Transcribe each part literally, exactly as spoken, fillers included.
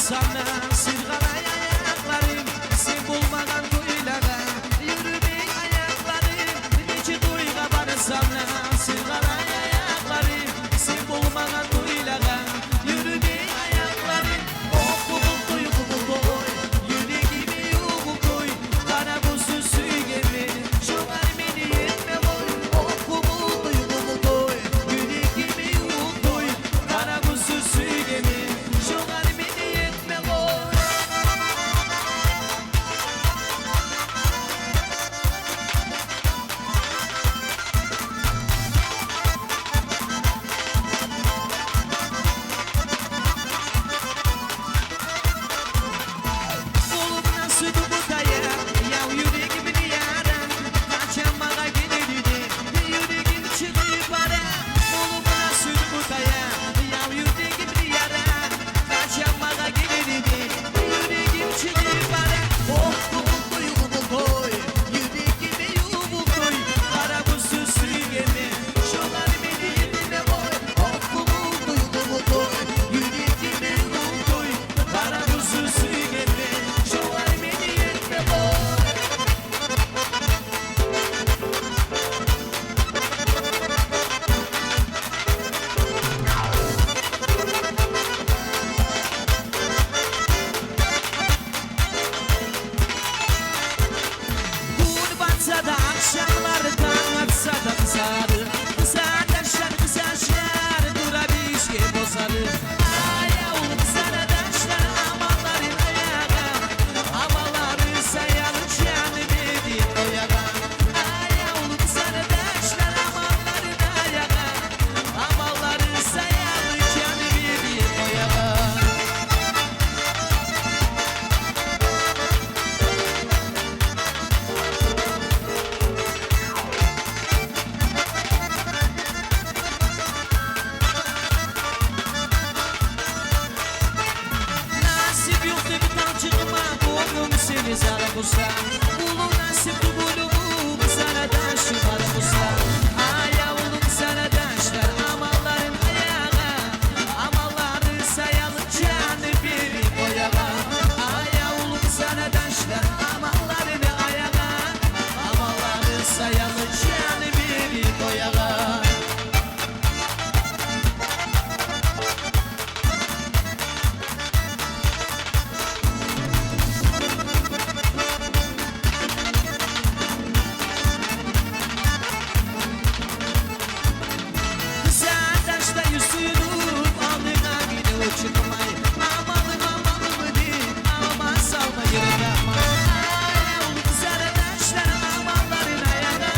Сагъа сыргъалай аякъларым, сен болмагъан тойлагъа юрюмей аякъларым. Нече тойгъа барсам да, сыргъалай аякъларым, сен болмагъан тойлагъа юрюмей аякъларым. Ох, къумукъ той, къумукъ той, юрегиме ювукъ той, къара гюнсюз сюйгенме, шогъар мени этме къой. Ох, къумукъ той, къумукъ той, юрегиме ювукъ той, къара гюнсюз сюйгенме, шогъар мени этме къой. Къолумдан сюдюп оьтея, яв юрегимни яра, къачан магъа гелер эди, юрегим чыгъып бара. Къолумдан сюдюп оьтея, яв юрегимни яра, къачан магъа гелер эди, юрегим чыгъып бара. Ох, къумукъ той, къумукъ той, юрегиме ювукъ той, къара гюнсюз сюйгенме, шогъар мени этме къой. Ох, къумукъ той, къумукъ той, юрегиме ювукъ той, къара гюнсюз сюйгенме, шогъар мени этме къой. Гюн батса да ахшамлар, танг атса да къызарып, къызардашлар, къызъяшлар тура бизге бозарып. Аявлу къызардашлар, амалларын аягъа, амаллары саялы жаны берип къоягъан. Аявлу къызардашлар, амалларын аягъа, амаллары саялы жаны берип къоягъан. Насип ёкъ деп тал чыкъма, гёнгюм сени зара къуса. Уллу насип тюгюлмю къызардашым бар буса? Аявлу къызардашлар, амалларын аягъа, амаллары саялы жаны берип къоягъан. Аявлу къызардашлар, амалларын аягъа, амаллары саялы жаны берип къоягъан. Къызардашда юсюнюп, алдынга гине чыкъмай. Амалым амалым деп, алма салма йыртамай. Аявлу къызардашлар, амалларын аягъа,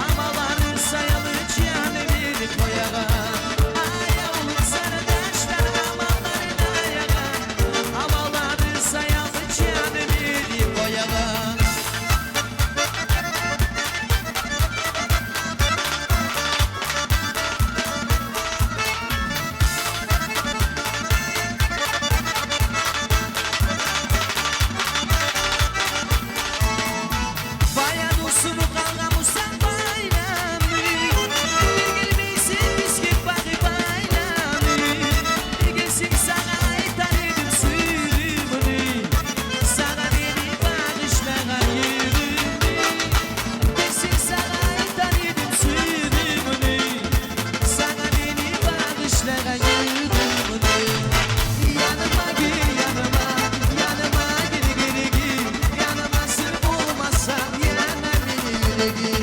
амаллары саялы жаны берип къоягъан. Аявлу къызардашлар, амалларын аягъа, амаллары саялы жаны берип къоягъан. Баян усуну къалгъан буса байламны, билмейсен бизге багъы байламны. Гелсенг, сагъа айтар эдим сырымны, сагъа мени багъышлагъан йырымны. Гелсенг, сагъа айтар эдим сырымны, сагъа мени багъышлагъан йырымны. Яныма гел, яныма, яныма гел, гел, гел. Яныма сен болмасанг, яна мени юрегим.